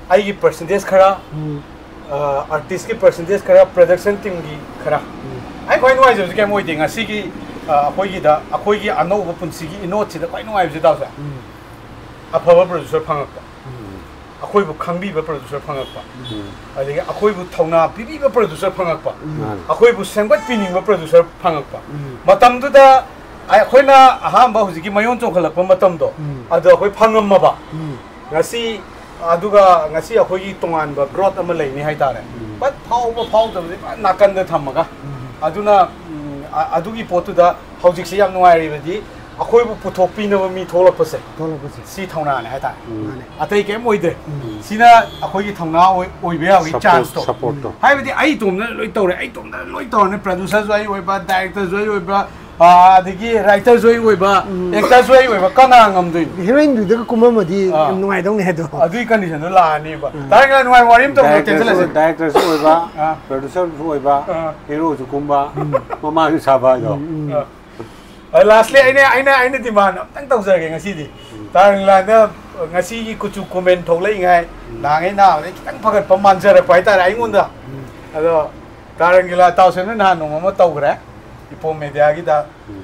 ꯑꯩꯒꯤ ꯄꯔꯁꯦꯟꯇꯦꯖ ꯈꯔ, ꯎꯝ꯫ ꯑꯥꯔꯇꯤꯁꯀꯤ ꯄꯔꯁꯦꯟꯇꯦꯖ ꯈꯔ, ꯄ꯭ꯔꯗꯛꯁꯟ ꯇꯤꯝꯒꯤ ꯈꯔ꯫ ꯑꯩ ꯈ꯭ꯋꯥꯏ ꯅꯨꯡꯉꯥꯏꯖꯕꯁꯦ ꯀꯩꯝ ꯑꯣꯏꯗꯦ ꯉꯁꯤꯒꯤ, ꯑ, ꯑꯩꯈꯣꯏꯒꯤꯗ, ꯑꯩꯈꯣꯏꯒꯤ ꯑꯅꯧꯕ ꯄꯨꯟꯁꯤꯒꯤ ꯏꯅꯣꯠꯁꯤꯗ ꯈ꯭ꯋꯥꯏ ꯅꯨꯡꯉꯥꯏꯕꯁꯦ ꯇꯥꯎꯁꯦ꯫ ꯑꯐꯕ ꯄ꯭ꯔꯗ꯭ꯌꯨꯁꯔ ꯐꯪꯉꯛꯄ, ꯑꯩꯈꯣꯏꯕꯨ ꯈꯪꯕꯤꯕ ꯄ꯭ꯔꯗ꯭ꯌꯨꯁꯔ ꯐꯪꯉꯛꯄ, ꯑꯗꯒꯤ ꯑꯩꯈꯣꯏꯕꯨ ꯊꯧꯅꯥ ꯄꯤꯕꯤꯕ ꯄ꯭ꯔꯗ꯭ꯌꯨꯁꯔ ꯐꯪꯉꯛꯄ, ꯃꯥꯅꯤ꯫ ꯑꯩꯈꯣꯏꯕꯨ ꯁꯦꯝꯒꯠꯄꯤꯅꯤꯡꯕ ꯄ꯭ꯔꯗ꯭ꯌꯨꯁꯔ ꯐꯪꯉꯛꯄ꯫ ꯃꯇꯝꯗꯨꯗ ꯑꯩꯈꯣꯏꯅ ꯑꯍꯥꯟꯕ ꯍꯧꯖꯤꯛꯀꯤ ꯃꯌꯣꯟ ꯆꯣꯡꯈꯠꯂꯛꯄ ꯃꯇꯝꯗꯣ, ꯎꯝ꯫ ꯑꯗꯣ ꯑꯩꯈꯣꯏ ꯐꯪꯉꯝꯃꯕ꯫ ꯎꯝ꯫ ꯉꯁꯤ, ꯑꯗꯨꯒ ꯉꯁꯤ ꯑꯩꯈꯣꯏꯒꯤ ꯇꯣꯉꯥꯟꯕ ꯒ꯭ꯔꯣꯠ ꯑꯃ ꯂꯩꯅꯤ ꯍꯥꯏꯇꯥꯔꯦ꯫ But ꯐꯥꯎꯕ ꯐꯥꯎꯗꯕꯗꯤ ꯄꯨꯔꯥ ꯅꯥꯀꯟꯗ ꯊꯝꯃꯒ, ꯑꯗꯨꯅ, ꯎꯝ, ꯑ- ꯑꯗꯨꯒꯤ ꯄꯣꯠꯇꯨꯗ ꯍꯧꯖꯤꯛꯁꯦ ꯌꯥꯝ ꯅꯨꯡꯉꯥꯏꯔꯤꯕꯗꯤ ꯑꯩꯈꯣꯏꯕꯨ ꯄꯨꯊꯣꯛꯄꯤꯅꯕ ꯃꯤ ꯊꯣꯛꯂꯛꯄꯁꯦ, ꯊꯣꯛꯂꯛꯄꯁꯦ꯫ ꯁꯤ ꯊꯧꯅꯥꯅꯦ ꯍꯥꯏꯇꯥꯔꯦ꯫ ꯃꯥꯅꯦ꯫ ꯑꯇꯩ ꯀꯩꯝ ꯑꯣꯏꯗꯦ꯫ ꯎꯝ꯫ ꯁꯤꯅ ꯑꯩꯈꯣꯏꯒꯤ ꯊꯧꯅꯥ ꯑꯣꯏ- ꯑꯣꯏꯕ ꯌꯥꯕꯒꯤ Support- ꯆꯥꯟꯁꯇꯣ꯫ supportꯇꯣ꯫ ꯍꯥꯏꯕꯗꯤ ꯑꯩ ꯏꯇꯣꯝꯗꯅ ꯂꯣꯏ ꯇꯧꯔꯦ, ꯑꯩ ꯏꯇꯣꯝꯗꯅ ꯂꯣꯏ ꯇꯧꯔꯅꯤ, ꯄ꯭ꯔꯗ꯭ꯌꯨꯁꯔꯁꯨ ꯑꯩ ꯑꯣꯏꯕ, ꯗꯥꯏꯔꯦꯛꯇꯔꯁꯨ ꯑꯩ ꯑꯣꯏꯕ, ꯑꯥ, ꯑꯗꯒꯤ ꯔꯥꯏꯇꯔꯁꯨ ꯑꯩ ꯑꯣꯏꯕ, ꯎꯝ꯫ ꯑꯦꯛꯇꯔꯁꯨ ꯑꯩ ꯑꯣꯏꯕ, ꯀꯅꯥ ꯉꯝꯗꯣꯏꯅꯣ? ꯍꯤꯔꯣꯏꯟꯗꯨꯗꯒ ꯀꯨꯝꯃꯝꯃꯗꯤ ꯑꯥ꯫ ꯌꯥꯝ ꯅꯨꯡꯉꯥꯏꯗꯧꯅꯦ ꯑꯗꯣ꯫ ꯑꯗꯨꯒꯤ ꯀꯟꯗꯤꯁꯟꯗꯣ ꯂꯥꯛꯑꯅꯤꯕ꯫ ꯎꯝ꯫ ꯇꯥꯔꯤꯛ ꯅꯨꯡꯉꯥꯏ ꯋꯥꯔꯤ ꯑꯃ ꯇꯧꯔꯒ ꯗꯥꯏꯔꯦꯛꯇꯔꯁꯨ, ꯇꯦꯟꯁꯜꯂꯁꯦ꯫ ꯗꯥꯏꯔꯦꯛꯇꯔꯁꯨ ꯑꯣꯏꯕ, ꯑꯥ꯫ ꯄ꯭ꯔꯣꯗ꯭ꯌꯨꯁꯔꯁꯨ ꯑꯣꯏꯕ, ꯑꯥ꯫ ꯍꯤꯔꯣꯁꯨ ꯀꯨꯝꯕ, ꯎꯝ꯫ ꯃꯃꯥꯁꯨ ꯁꯥꯕ ꯍꯥꯏꯗꯣ꯫ ꯎꯝ, ꯎꯝ꯫ ꯑꯥ꯫ ꯑ, ꯂꯥꯁꯂꯤ, ꯑꯩꯅ, ꯑꯩꯅ, ꯑꯩꯅ ꯗꯤꯃꯥꯟ ꯑꯝꯇꯪ ꯇꯧꯖꯔꯒꯦ ꯉꯁꯤꯗꯤ꯫ ꯎꯝ꯫ ꯇꯥꯔꯤꯛ ꯅꯨꯡꯉꯥꯏꯗ ꯉꯁꯤꯒꯤ ꯀꯨꯆꯨ ꯀꯨꯃꯦꯟ ꯊꯣꯛꯂꯛꯏꯉꯥꯏ, ꯎꯝ꯫ ꯅꯍꯥꯟꯉꯩ ꯅꯍꯥꯟꯗꯩ ꯈꯤꯇꯪ ꯐꯒꯠꯄ ꯃꯥꯟꯖꯔꯛꯄ ꯍꯥꯏꯇꯥꯔꯦ ꯑꯩꯉꯣꯟꯗ꯫ ꯎꯝ꯫ ꯑꯗꯣ ꯇꯥꯔꯪꯒꯤꯂꯥ ꯇꯥꯎꯁꯦꯝꯅ ꯅꯍꯥꯟ ꯅꯣꯡꯃ ꯑꯃ ꯇꯧꯈ꯭ꯔꯦ, ꯏꯄꯣꯝ ꯃꯦꯗꯤꯌꯥꯒꯤꯗ꯫ ꯎꯝ꯫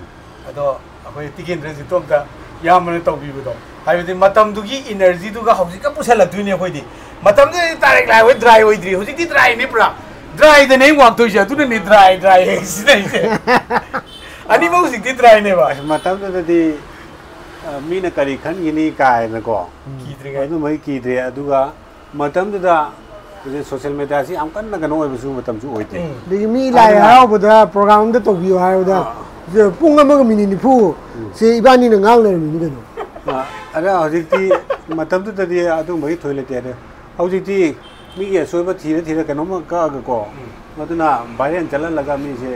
ꯑꯗꯣ ꯑꯩꯈꯣꯏ ꯇꯤꯀꯦꯟꯗ꯭ꯔꯖꯤꯠꯇꯣ ꯑꯝꯇ ꯏꯌꯥꯝꯕꯅ ꯇꯧꯕꯤꯕꯗꯣ, ꯍꯥꯏꯕꯗꯤ ꯃꯇꯝꯗꯨꯒꯤ ꯏꯅꯔꯖꯤꯗꯨꯒ ꯍꯧꯖꯤꯛꯀ ꯄꯨꯁꯜꯂꯛꯇꯣꯏꯅꯦ ꯑꯩꯈꯣꯏꯗꯤ꯫ ꯃꯇꯝꯗꯨꯗꯗꯤ ꯇꯥꯔꯛ ꯂꯥꯏ ꯍꯣꯏ ꯗ꯭ꯔꯥꯏ ꯑꯣꯏꯗ꯭ꯔꯤ, ꯍꯧꯖꯤꯛꯇꯤ ꯗ꯭ꯔꯥꯏꯅꯦ ꯄꯨꯔꯥ꯫ ꯗ꯭ꯔꯥꯏꯗꯅꯦ ꯑꯩ ꯋꯥꯛꯇꯣꯏꯁꯦ, ꯑꯗꯨꯅꯅꯦ ꯗ꯭ꯔꯥꯏ ꯗ꯭ꯔꯥꯏ ꯍꯦꯛ ꯁꯤꯖꯤꯟꯅꯩꯁꯦ꯫ ꯑꯅꯤꯃꯛ ꯍꯧꯖꯤꯛꯇꯤ ꯗ꯭ꯔꯥꯏꯅꯦꯕ꯫ ꯑꯁ, ꯃꯇꯝꯗꯨꯗꯗꯤ, ꯑ, ꯃꯤꯅ ꯀꯔꯤ ꯈꯟꯈꯤꯅꯤ ꯀꯥꯏꯅꯀꯣ꯫ ꯀꯤꯗ꯭ꯔꯤꯉꯩ꯫ ꯑꯗꯨꯃꯩ ꯀꯤꯗ꯭ꯔꯦ꯫ ꯑꯗꯨꯒ ꯃꯇꯝꯗꯨꯗ ꯍꯧꯖꯤꯛ ꯁꯣꯁꯤꯌꯦꯜ ꯃꯦꯗꯤꯌꯥꯁꯤ ꯌꯥꯝ ꯀꯟꯅ ꯀꯩꯅꯣ ꯑꯣꯏꯕꯁꯨ ꯃꯇꯝꯁꯨ ꯑꯣꯏꯗꯦ꯫ ꯎꯝ꯫ ꯑꯗꯒꯤ ꯃꯤ ꯂꯥꯏ ꯑꯗꯨꯅ ꯍꯔꯥꯎꯕꯗ ꯄ꯭ꯔꯣꯒ꯭ꯔꯥꯝ ꯑꯝꯇ ꯇꯧꯕꯤꯌꯨ ꯍꯥꯏꯕꯗ, ꯑꯥ꯫ ꯁꯦ ꯄꯨꯡ ꯑꯃꯒ ꯃꯤꯅꯤꯠ ꯅꯤꯐꯨ ꯎꯝ꯫ ꯁꯦ ꯏꯕꯥꯅꯤꯅ ꯉꯥꯡ ꯂꯩꯔꯝꯃꯤꯅꯤ ꯀꯩꯅꯣ꯫ ꯑꯥ, ꯑꯗ ꯍꯧꯖꯤꯛꯇꯤ ꯃꯇꯝꯗꯨꯗꯗꯤ ꯑꯗꯨꯝꯕꯒꯤ ꯊꯣꯏ ꯂꯩꯇꯦ꯫ ꯑꯗ ꯍꯧꯖꯤꯛꯇꯤ ꯃꯤꯒꯤ ꯑꯁꯣꯏꯕ ꯊꯤꯔ ꯊꯤꯔ ꯀꯩꯅꯣꯝꯃ ꯀꯛꯑꯒꯀꯣ, ꯎꯝ꯫ ꯃꯗꯨꯅ ꯚꯥꯏꯔꯦꯜ ꯆꯠꯍꯜꯂꯒ ꯃꯤꯁꯦ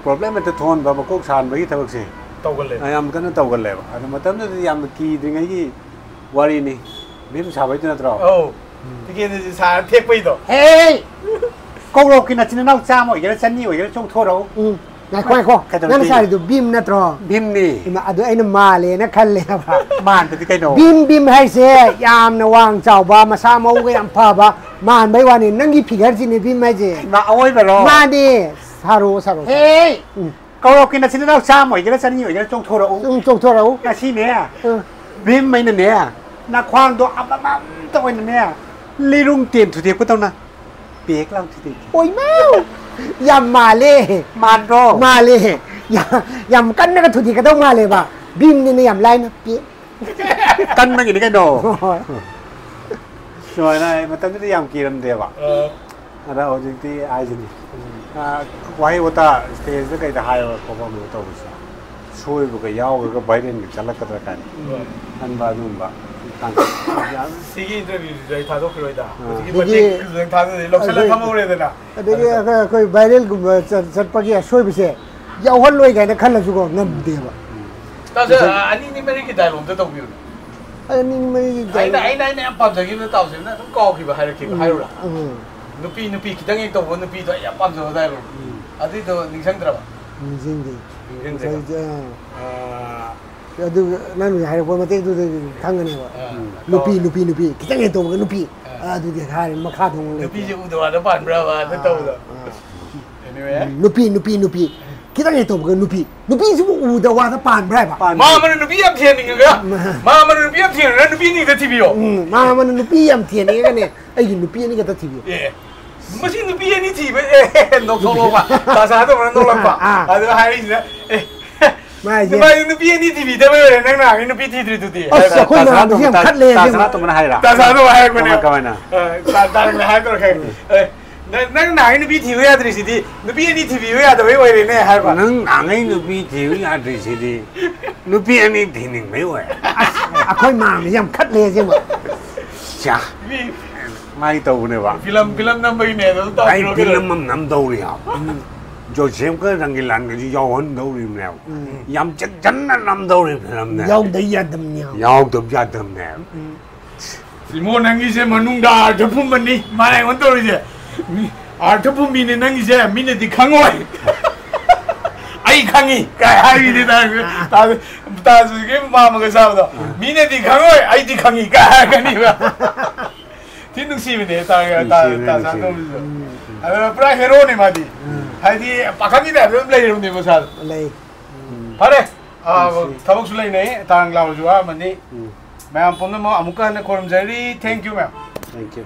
ꯄ꯭ꯔꯣꯕ꯭ꯂꯦꯝ ꯍꯦꯛꯇ ꯊꯣꯛꯍꯟꯕ, ꯃꯀꯣꯛ ꯁꯥꯍꯟꯕꯒꯤ ꯊꯕꯛꯁꯦ ꯇꯧꯒꯜꯂꯦ꯫ ꯌꯥꯝ ꯀꯟꯅ ꯇꯧꯒꯜꯂꯦꯕ꯫ ꯑꯗꯣ ꯃꯇꯝꯗꯨꯗꯗꯤ ꯌꯥꯝꯅ ꯀꯤꯗ꯭ꯔꯤꯉꯩꯒꯤ ꯋꯥꯔꯤꯅꯤ꯫ ꯚꯤꯝ ꯁꯥꯕꯩꯗꯨ ꯅꯠꯇ꯭ꯔꯣ? ꯑꯧ꯫ ꯇꯤꯀꯦꯟꯗ꯭ꯔꯖꯤꯠ ꯁꯥꯔ ꯊꯦꯛꯄꯩꯗꯣ꯫ ꯍꯦ! ꯀꯧꯔꯣꯛꯀꯤ ꯅꯆꯤꯟ ꯅꯅꯥꯎ ꯆꯥꯝꯃ ꯑꯣꯏꯒꯦꯔꯥ ꯆꯅꯤ ꯑꯣꯏꯒꯦꯔꯥ ꯆꯣꯡꯊꯣꯔꯛꯎ꯫ ꯎꯝ꯫ ꯉꯥꯏꯈꯣ, ꯉꯥꯏꯈꯣ꯫ ꯀꯩꯗꯧꯔꯒꯦ? ꯅꯪ ꯁꯥꯔꯤꯗꯨ ꯚꯤꯝ ꯅꯠꯇ꯭ꯔꯣ? ꯚꯤꯝꯅꯤ꯫ ꯏꯃꯥ, ꯑꯗꯨ ꯑꯩꯅ ꯃꯥꯜꯂꯦꯅ ꯈꯜꯂꯦꯕ꯫ ꯃꯥꯟꯗꯗꯤ ꯀꯩꯅꯣ? ꯚꯤꯝ, ꯚꯤꯝ ꯍꯥꯏꯁꯦ ꯌꯥꯝꯅ ꯋꯥꯡ ꯆꯥꯎꯕ, ꯃꯁꯥ ꯃꯎꯒ ꯌꯥꯝ ꯐꯕ ꯃꯥꯟꯕꯩ ꯋꯥꯅꯤ꯫ ꯅꯪꯒꯤ ꯐꯤꯒꯔꯁꯤꯅꯦ ꯚꯤꯝ ꯍꯥꯏꯁꯦ꯫ ꯏꯃꯥ, ꯑꯑꯣꯏꯕꯔꯣ? ꯃꯥꯅꯦ꯫ ꯁꯥꯔꯣ, ꯁꯥꯔꯣ, ꯁꯥꯔꯣ꯫ ꯍꯦ! ꯎꯝ꯫ ꯀꯧꯔꯣꯛꯀꯤ ꯅꯆꯤꯟ ꯅꯅꯥꯎ ꯆꯥꯝꯃ ꯑꯣꯏꯒꯦꯔꯥ ꯆꯅꯤ ꯑꯣꯏꯒꯦꯔꯥ ꯆꯣꯡꯊꯣꯔꯛꯎ꯫ ꯎꯝ, ꯆꯣꯡꯊꯣꯔꯛꯎ꯫ ꯉꯁꯤꯅꯦ, ꯑ꯫ ꯚꯤꯝ ꯑꯩꯅꯅꯦ, ꯅꯈ꯭ꯋꯥꯡꯗꯣ ꯑꯃꯃꯝꯇ ꯑꯣꯏꯅꯅꯦ, ꯂꯤꯔꯨꯡ ꯇꯦꯟ ꯊꯨꯗꯦꯛꯄꯗꯧꯅ ꯄꯦꯛ ꯂꯥꯎ ꯊꯨꯗꯦꯛꯀꯦ꯫ ꯑꯣꯏꯃꯥ! ꯌꯥꯝ ꯃꯥꯜꯂꯦ꯫ ꯃꯥꯟꯗ꯭ꯔꯣ? ꯃꯥꯜꯂꯦ꯫ ꯌꯥ-, ꯌꯥꯝ ꯀꯟꯅꯒ ꯊꯨꯗꯦꯛꯀꯗꯧ ꯃꯥꯜꯂꯦꯕ꯫ ꯚꯤꯝꯅꯤꯅ ꯌꯥꯝ ꯂꯥꯏꯅ ꯄꯦꯛ꯫ ꯀꯟꯕꯒꯤꯅꯤ ꯀꯩꯅꯣ꯫ ꯍꯣꯏ꯫ ꯁꯨꯃꯥꯏꯅ ꯑꯩ ꯃꯇꯝꯗꯨꯗ ꯌꯥꯝ ꯀꯤꯔꯝꯗꯦꯕ꯫ ꯑ꯫ ꯑꯗ ꯍꯧꯖꯤꯛꯇꯤ ꯍꯥꯏꯁꯤꯅꯤ꯫ ꯎꯝ꯫ ꯑ, ꯋꯥꯍꯩ ꯋꯥꯇꯥ ꯁ꯭ꯇꯦꯖꯇ ꯀꯩꯗ ꯍꯥꯏꯕ ꯈꯣꯠꯄ ꯑꯃ ꯇꯧꯕꯁꯦ, ꯁꯣꯏꯕꯒ ꯌꯥꯎꯔꯒ ꯚꯥꯏꯔꯦꯜꯒ ꯆꯠꯂꯛꯀꯗ꯭ꯔꯥ ꯀꯥꯏꯅ ꯎꯝ꯫ ꯈꯟꯕ ꯑꯗꯨꯒꯨꯝꯕ ꯇꯥꯡꯀꯛ ꯌꯥꯝ ꯁꯤꯒꯤ ꯏꯟꯇꯔꯚ꯭ꯌꯨꯁꯤꯁꯨ ꯑꯩ ꯊꯥꯗꯣꯛꯈꯤꯔꯣꯏꯗ꯫ ꯑ꯫ ꯍꯧꯖꯤꯛꯀꯤ ꯑꯗꯒꯤ ꯃꯇꯦꯛꯇꯨꯗꯪ ꯊꯥꯗꯣꯛꯑꯗꯤ ꯂꯧꯁꯜꯂ ꯑꯩꯈꯣꯏ ꯊꯝꯍꯧꯔꯦꯗꯅ꯫ ꯑꯗꯒꯤ ꯑꯗꯨꯗ ꯑꯩꯈꯣꯏ, ꯑꯩꯈꯣꯏ ꯚꯥꯏꯔꯦꯜꯒꯨꯝꯕ ꯆꯠ-, ꯆꯠꯄꯒꯤ ꯑꯁꯣꯏꯕꯁꯦ ꯌꯥꯎꯍꯜꯂꯣꯏ ꯀꯥꯏꯅ ꯈꯜꯂꯁꯨꯀꯣ, ꯉꯝꯗꯦꯕ꯫ ꯇꯥꯁꯦ, ꯉꯁꯥꯏ ꯑ, ꯑꯅꯤ ꯑꯅꯤ ꯃꯔꯤꯒꯤ ꯗꯥꯏꯂꯣꯛꯇ ꯇꯧꯕꯤꯌꯨꯅꯦ꯫ ꯑꯩ ꯑꯅꯤ ꯑꯅꯤ ꯃꯔꯤꯒꯤ ꯑꯩꯅ, ꯗꯥꯏꯂꯣꯛ ꯑꯩꯅ, ꯑꯩꯅ ꯌꯥꯝ ꯄꯥꯝꯖꯈꯤꯕꯅ ꯇꯥꯎꯁꯦꯅ ꯑꯗꯨꯝ ꯀꯥꯎꯈꯤꯕ ꯍꯥꯏꯔꯛꯈꯤꯕ, ꯎꯝ, ꯍꯥꯏꯔꯨꯔꯥ? ꯎꯝ꯫ ꯅꯨꯄꯤ, ꯅꯨꯄꯤ ꯈꯤꯇꯪ ꯍꯦꯛ ꯇꯧꯕ ꯅꯨꯄꯤꯗꯣ ꯑꯩ ꯌꯥꯝ ꯄꯥꯝꯖꯕ ꯗꯥꯏꯂꯣꯛ꯫ ꯎꯝ꯫ ꯑꯗꯨꯏꯗꯣ ꯅꯤꯡꯁꯤꯡꯗ꯭ꯔꯕ? ꯅꯤꯡꯁꯤꯡꯗꯦ꯫ ꯅꯤꯡꯁꯤꯡꯗ꯭ꯔꯦꯀꯣ? ꯉꯁꯥꯏ, ꯑ, ꯑ, ꯑꯗꯨ ꯅꯪꯅ ꯍꯥꯏꯔꯛꯄ ꯃꯇꯦꯛꯇꯨꯗꯒꯤ ꯈꯪꯒꯅꯦꯕ꯫ ꯑ, ꯅꯨꯄꯤ, ꯀꯥꯎꯔꯦ꯫ ꯅꯨꯄꯤ, ꯅꯨꯄꯤ꯫ ꯈꯤꯇꯪ ꯍꯦꯛ ꯇꯧꯕꯒ ꯅꯨꯄꯤ꯫ ꯑ꯫ ꯑꯗꯨꯗꯤ ꯍꯥꯏꯔꯦ, ꯃꯈꯥ ꯊꯣꯡ ꯂꯩꯇꯦ꯫ ꯅꯨꯄꯤꯁꯦ ꯎꯗ ꯋꯥꯗ ꯄꯥꯟꯕ꯭ꯔꯕ? ꯑꯗꯨ ꯑꯥ, ꯇꯧꯕꯗꯣ꯫ ꯑꯥ꯫ Anyway꯫ ꯎꯝ, ꯅꯨꯄꯤ, ꯅꯨꯄꯤ, ꯅꯨꯄꯤ꯫ ꯈꯤꯇꯪ ꯍꯦꯛ ꯇꯧꯕꯒ ꯅꯨꯄꯤ꯫ ꯅꯨꯄꯤꯁꯤꯕꯨ ꯎꯗ ꯋꯥꯗ ꯄꯥꯟꯕ꯭ꯔꯥ ꯍꯥꯏꯕ? ꯄꯥꯟꯗꯦ꯫ ꯃꯥ ꯑꯃꯅ ꯅꯨꯄꯤ ꯌꯥꯝ ꯊꯤꯍꯟꯅꯤꯡꯉꯒ, ꯃꯥ ꯑꯃꯅ ꯅꯨꯄꯤ ꯌꯥꯝ ꯊꯤꯍꯟꯅꯤꯡꯉꯒ ꯅꯨꯄꯤ ꯑꯅꯤ ꯈꯛꯇ ꯊꯤꯕꯤꯌꯣ꯫ ꯎꯝ, ꯃꯥ ꯑꯃꯅ ꯅꯨꯄꯤ ꯌꯥꯝ ꯊꯤꯍꯟꯅꯤꯡꯉꯒꯅꯦ, ꯑꯩꯒꯤ ꯅꯨꯄꯤ ꯑꯅꯤ ꯈꯛꯇ ꯊꯤꯕꯤꯌꯣ꯫ ꯑꯦ, ꯃꯁꯤ ꯅꯨꯄꯤ ꯑꯅꯤ ꯊꯤꯕ, ꯑꯦ, ꯅꯣꯛꯊꯣꯛꯂꯛꯄ꯫ ꯇꯥꯁꯥ ꯇꯧꯕꯅ ꯅꯣꯛꯂꯛꯄ꯫ ꯑꯥ꯫ ꯑꯗꯨ ꯍꯥꯏꯔꯤꯁꯤꯅ, ꯑꯦ, ꯃꯥ ꯍꯥꯏꯁꯦ, ꯅꯨꯄꯥ ꯅꯨꯄꯤ ꯑꯅꯤ ꯊꯤꯕꯤꯗꯕꯩ ꯑꯣꯏꯔꯦ ꯅꯪ ꯅꯍꯥꯟꯒꯩ ꯅꯨꯄꯤ ꯊꯤꯗ꯭ꯔꯤꯗꯨꯗꯤ꯫ ꯑꯁ, ꯍꯥꯏꯕ꯫ ꯑꯩꯈꯣꯏ ꯇꯥꯁꯥ ꯃꯌꯥꯝꯁꯦ ꯇꯣꯝꯕ-, ꯌꯥꯝ ꯇꯥ-, ꯈꯠꯂꯦ ꯇꯥꯁꯥ ꯑꯁꯦꯡꯕ꯫ ꯇꯣꯝꯕꯅ ꯍꯥꯏꯔꯥ? ꯇꯥꯁꯥ ꯇꯣꯝꯕ ꯍꯥꯏꯔꯛꯄꯅꯦ꯫ ꯀꯃꯥꯏ, ꯀꯃꯥꯏꯅ? ꯑ, ꯇꯥ-, ꯇꯥꯔꯛꯅ ꯍꯥꯏꯔꯛꯇꯧꯔ ꯈꯪꯉꯦ꯫ ꯑꯦ, ꯅꯪ, ꯅꯪ ꯅꯍꯥꯟꯒꯩ ꯅꯨꯄꯤ ꯊꯤꯕ ꯌꯥꯗ꯭ꯔꯤꯁꯤꯗꯤ ꯅꯨꯄꯤ ꯑꯅꯤ ꯊꯤꯕꯤꯕ ꯌꯥꯗꯕꯩ ꯑꯣꯏꯔꯦꯅꯦ ꯍꯥꯏꯕ꯫ ꯅꯪ ꯅꯍꯥꯟꯒꯩ ꯅꯨꯄꯤ ꯊꯤꯕ ꯌꯥꯗ꯭ꯔꯤꯁꯤꯗꯤ ꯅꯨꯄꯤ ꯑꯅꯤ ꯊꯤꯅꯤꯡꯕꯩ ꯑꯣꯏꯔꯦ꯫ ꯑꯁ, ꯑꯩꯈꯣꯏ ꯃꯌꯥꯝꯁꯦ ꯌꯥꯝ ꯈꯠꯂꯦ ꯑꯁꯦꯡꯕ꯫ ꯁ꯭ꯌꯥ꯫ ꯃꯤ ꯃꯥꯏ ꯇꯧꯕꯅꯦꯕ꯫ ꯐꯤꯂꯝ, ꯐꯤꯂꯝ ꯅꯝꯕꯒꯤꯅꯦ ꯑꯗꯨꯝ ꯑꯩ ꯇꯧꯔꯒ ꯐꯤꯂꯝ ꯑꯃ ꯅꯝꯗꯧꯔꯤ ꯍꯥꯏꯕ꯫ ꯎꯝ꯫ ꯖꯣꯁꯦꯐꯀ ꯔꯪꯒꯤꯂꯥꯟꯒꯁꯨ ꯌꯥꯎꯍꯟꯗꯧꯔꯤꯕꯅꯦꯕ꯫ ꯎꯝ꯫ ꯌꯥꯝ ꯆꯦꯛꯁꯤꯟꯅ ꯅꯝꯗꯧꯔꯤ ꯐꯤꯂꯝꯅꯦ꯫ ꯌꯥꯎꯗ ꯌꯥꯗꯕꯅꯤ ꯍꯥꯏꯕ꯫ ꯌꯥꯎꯗꯕ ꯌꯥꯗꯕꯅꯦꯕ꯫ ꯎꯝ꯫ ꯏꯃꯣ, ꯅꯪꯒꯤꯁꯦ ꯃꯅꯨꯡꯗ ꯑꯥꯔꯊ ꯐꯨꯝꯕꯅꯤ꯫ ꯃꯥꯅ ꯑꯩꯉꯣꯟꯗ ꯇꯧꯔꯤꯁꯦ꯫ ꯃꯤ, ꯑꯥꯔꯊ ꯐꯨꯝꯕꯤꯅꯤ ꯅꯪꯒꯤꯁꯦ, ꯃꯤꯅꯗꯤ ꯈꯪꯉꯣꯏ꯫ "ꯑꯩ ꯈꯪꯉꯤ" ꯀꯥꯏ ꯍꯥꯏꯔꯤꯅꯤ ꯇꯥ-, ꯇꯥ-, ꯇꯥꯖꯒꯤ ꯃꯥꯃꯒ ꯆꯥꯕꯗꯣ꯫ "ꯃꯤꯅꯗꯤ ꯈꯪꯉꯣꯏ, ꯑꯩꯗꯤ ꯈꯪꯉꯤ" ꯀꯥꯏ ꯍꯥꯏꯔꯛꯀꯅꯤꯕ꯫ ꯊꯤ ꯅꯨꯡꯁꯤꯕꯅꯦ ꯇꯥ-, ꯇꯥ-, ꯅꯨꯡꯁꯤꯕꯅꯦ, ꯇꯥꯖꯥ ꯅꯨꯡꯁꯤꯕꯅꯦ꯫ ꯇꯧꯕꯗꯣ꯫ ꯎꯝ꯫ ꯑꯗꯨꯅ ꯄꯨꯔꯥ ꯍꯦꯔꯣꯅꯦ ꯃꯥꯗꯤ꯫ ꯎꯝ꯫ ꯍꯥꯏꯗꯤ ꯄꯥꯈꯪꯒꯤ ꯇꯥꯏꯞꯇ ꯑꯗꯨꯝ ꯂꯩꯔꯕꯅꯦ ꯃꯁꯥꯗꯣ꯫ ꯂꯩ꯫ ꯎꯝ꯫ ꯐꯔꯦ꯫ ꯑꯥ, ꯅꯨꯡꯁꯤ꯫ ꯊꯕꯛꯁꯨ ꯂꯩꯅꯩ, ꯇꯥꯡ ꯂꯥꯎꯔꯁꯨ ꯋꯥꯔꯝꯃꯅꯤ꯫ ꯎꯝ꯫ ꯃꯌꯥꯝ ꯄꯨꯝꯅꯃꯛ ꯑꯃꯨꯛꯀ ꯍꯟꯅ ꯈꯨꯔꯨꯝꯖꯔꯤ꯫ Thank you, ꯃꯌꯥꯝ꯫ Thank you꯫